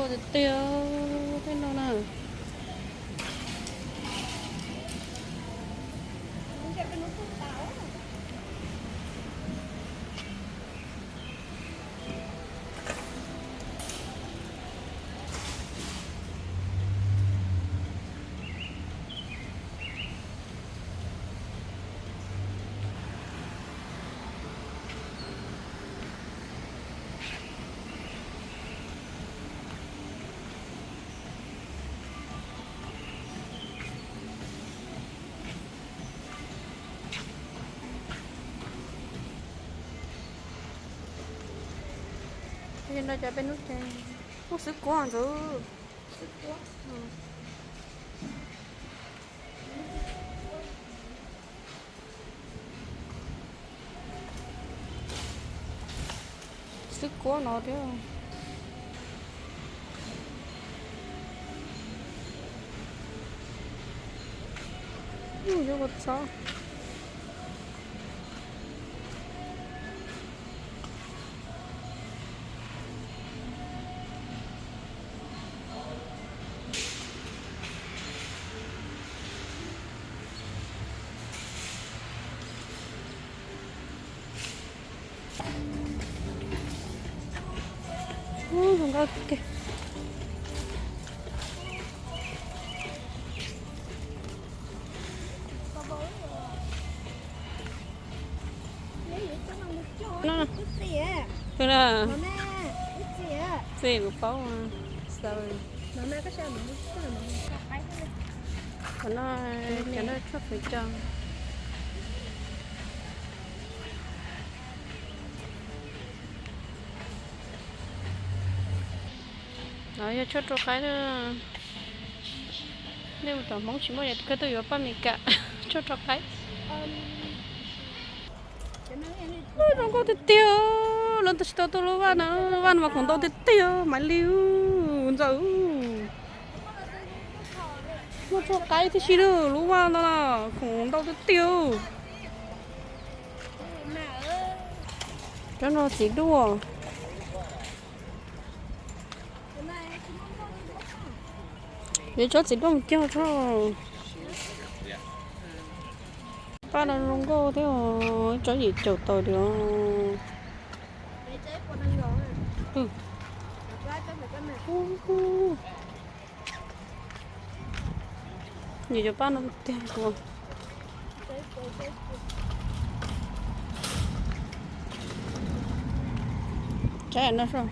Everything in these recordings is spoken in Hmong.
Tiag tiag tej no na. No cov peb hnub ces, ub, xwb kuab ntxwv. Xwb kuab no thiab. Yuav ua txob. Ub, zoo nkauj tiag. Twb na, txij kuv paub. Sorry. Qhov no, cov no tshuaj fwv cos. No yog tshuaj rau qaib. Nej mus tom Hmoob tsis muaj, yog koj tuaj yuav paj Mes Kas, tshuaj rau qaib. Zoo nkauj tiag tiag. Lawv tab sis tau tuaj lub vaj no, vaj no mas khoom ntau tiag tiag, Maiv Lis, Ntxawm. Muaj tshuaj qaib tib si na, lub vaj no na, khoom ntau tiag tiag. Cov no txiv duaj. Yuav tsob txiv duaj mus cog tso. Paj no zoo nkauj thiab, tsob yim caum tau li. Nws cov paj no tiag kuv. Tsaib no soj.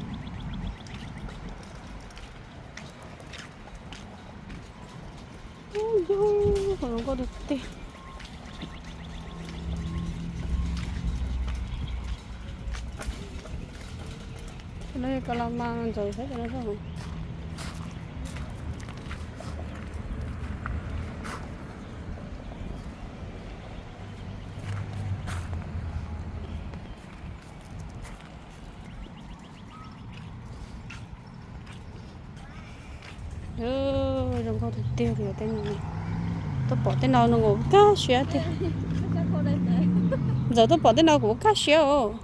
Ub, zoo nkauj tiag tiag. Cov no yog kas las mas, Ntxawm saib cov no soj. Zoo nkauj tiag tiag li tej no. Tuaj pom tej no no kuv kaj siab tiag. Ntxawm tuaj pom tej no kuv kaj siab os.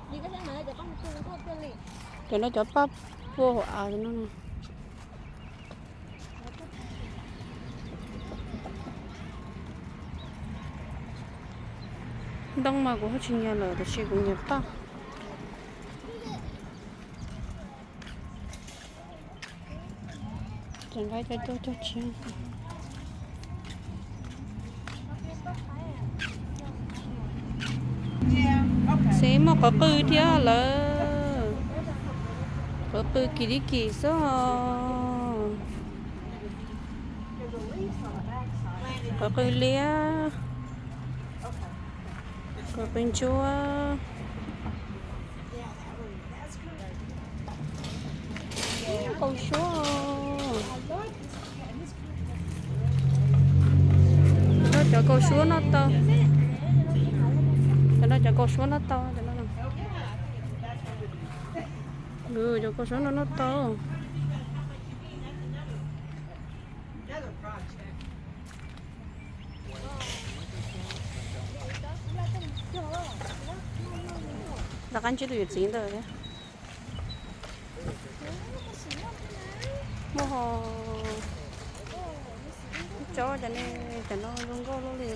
Cov no cov paj puaj hauv av no. Ntoo mas kuv ho tsis nyiam lawm, tab sis kuv nyiam paj. Tseem nqa cov cog cog tsis. Xeev muaj qawv qw thiab lawm. Qawv qw kim li kim xwb os. Qawv qw liab, qawv qw ntsuab. Kaus suab. Cov no cov kaus suab noj tau. Cov no cov kaus suab noj tau, cov no. Cov kaus suab no noj tau. Rov qab ntsib tus yawm txiv ntawd thiab. Tsob cov ne, cov no zoo nkauj luaj li.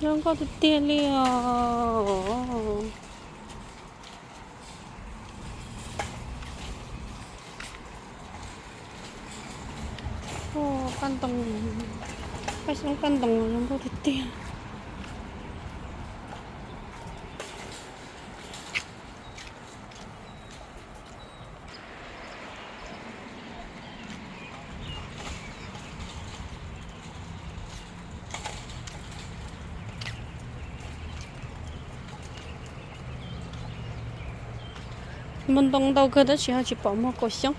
Zoo nkauj tiag tiag li os. Paj ntoo, paj xyoob paj ntoo zoo nkauj tiag tiag. Muag ntoo ntau kawg tab sis ho tsis pom muag kaum xyoob.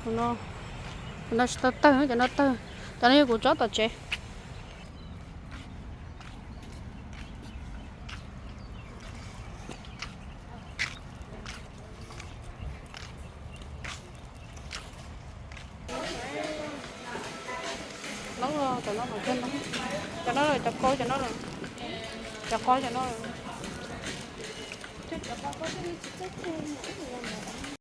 Cov no tsis tau tawg, cov no tawg, cov no yog kuv tsob tom tsev. Noob, cov no, cov no, cov qaub cov no, cov qaub cov no.